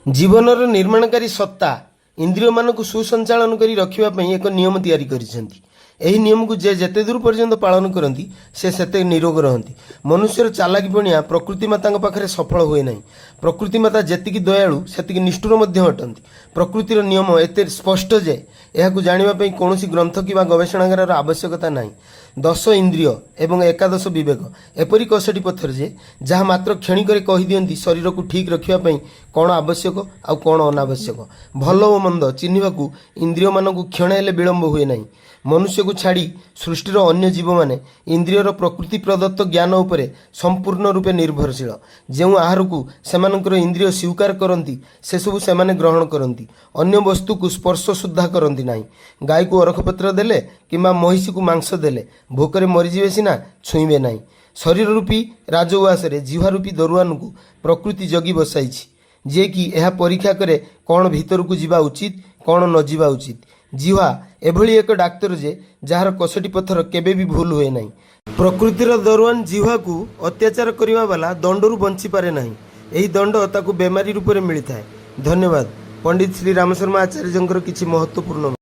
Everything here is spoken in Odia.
ଜୀବନର ନିର୍ମାଣକାରୀ ସତ୍ତା ଇନ୍ଦ୍ରିୟମାନଙ୍କୁ ସୁସଞ୍ଚାଳନ କରି ରଖିବା ପାଇଁ ଏକ ନିୟମ ତିଆରି କରିଛନ୍ତି। ଏହି ନିୟମକୁ ଯେ ଯେତେ ଦୂର ପର୍ଯ୍ୟନ୍ତ ପାଳନ କରନ୍ତି, ସେ ସେତେ ନିରୋଗ ରହନ୍ତି। ମନୁଷ୍ୟର ଚାଲାକି ପଣିଆ ପ୍ରକୃତି ମାତାଙ୍କ ପାଖରେ ସଫଳ ହୁଏ ନାହିଁ। ପ୍ରକୃତି ମାତା ଯେତିକି ଦୟାଳୁ, ସେତିକି ନିଷ୍ଠୁର ମଧ୍ୟ ଅଟନ୍ତି। ପ୍ରକୃତିର ନିୟମ ଏତେ ସ୍ପଷ୍ଟ ଯେ ଏହାକୁ ଜାଣିବା ପାଇଁ କୌଣସି ଗ୍ରନ୍ଥ କିମ୍ବା ଗବେଷଣାଗାରର ଆବଶ୍ୟକତା ନାହିଁ। 10 ଇନ୍ଦ୍ରିୟ ଏବଂ 11 ବିବେକ ଏପରି କଷଟି ପଥର ଯେ ଯାହା ମାତ୍ର କ୍ଷଣିକରେ କହିଦିଅନ୍ତି ଶରୀରକୁ ଠିକ୍ ରଖିବା ପାଇଁ କ'ଣ ଆବଶ୍ୟକ ଆଉ କ'ଣ ଅନାବଶ୍ୟକ। ଭଲ ଓ ମନ୍ଦ ଚିହ୍ନିବାକୁ ଇନ୍ଦ୍ରିୟମାନଙ୍କୁ କ୍ଷଣେ ହେଲେ ବିଳମ୍ବ ହୁଏ ନାହିଁ। ମନୁଷ୍ୟକୁ ଛାଡ଼ି ସୃଷ୍ଟିର ଅନ୍ୟ ଜୀବମାନେ ଇନ୍ଦ୍ରିୟର ପ୍ରକୃତି ପ୍ରଦତ୍ତ ଜ୍ଞାନ ଉପରେ ସମ୍ପୂର୍ଣ୍ଣ ରୂପେ ନିର୍ଭରଶୀଳ। ଯେଉଁ ଆହାରକୁ ସେମାନଙ୍କର ଇନ୍ଦ୍ରିୟ ସ୍ୱୀକାର କରନ୍ତି, ସେସବୁ ସେମାନେ ଗ୍ରହଣ କରନ୍ତି। ଅନ୍ୟ ବସ୍ତୁକୁ ସ୍ପର୍ଶ ସୁଦ୍ଧା କରନ୍ତି ନାହିଁ। ଗାଈକୁ ଅରଖପତ୍ର ଦେଲେ କିମ୍ବା ମହିଷୀକୁ ମାଂସ ଦେଲେ ଭୋକରେ ମରିଯିବେ ସିନା, ଛୁଇଁବେ ନାହିଁ। ଶରୀର ରୂପୀ ରାଜଉଆସରେ ଜିହ୍ବା ରୂପୀ ଦରୁଆନକୁ ପ୍ରକୃତି ଜଗି ବସାଇଛି, ଯିଏକି ଏହା ପରୀକ୍ଷା କରେ କ'ଣ ଭିତରକୁ ଯିବା ଉଚିତ, କ'ଣ ନ ଯିବା ଉଚିତ। ଜିହ୍ବା ଏଭଳି ଏକ ଡାକ୍ତର ଯେ ଯାହାର କଷଟି ପଥର କେବେ ବି ଭୁଲ ହୁଏ ନାହିଁ। ପ୍ରକୃତିର ଦରୱାନ ଜିହ୍ବାକୁ ଅତ୍ୟାଚାର କରିବା ବାଲା ଦଣ୍ଡରୁ ବଞ୍ଚିପାରେ ନାହିଁ। ଏହି ଦଣ୍ଡ ତାକୁ ବେମାରୀ ରୂପରେ ମିଳିଥାଏ। ଧନ୍ୟବାଦ। ପଣ୍ଡିତ ଶ୍ରୀ ରାମଶର୍ମା ଆଚାର୍ଯ୍ୟଙ୍କର କିଛି ମହତ୍ତ୍ୱପୂର୍ଣ୍ଣ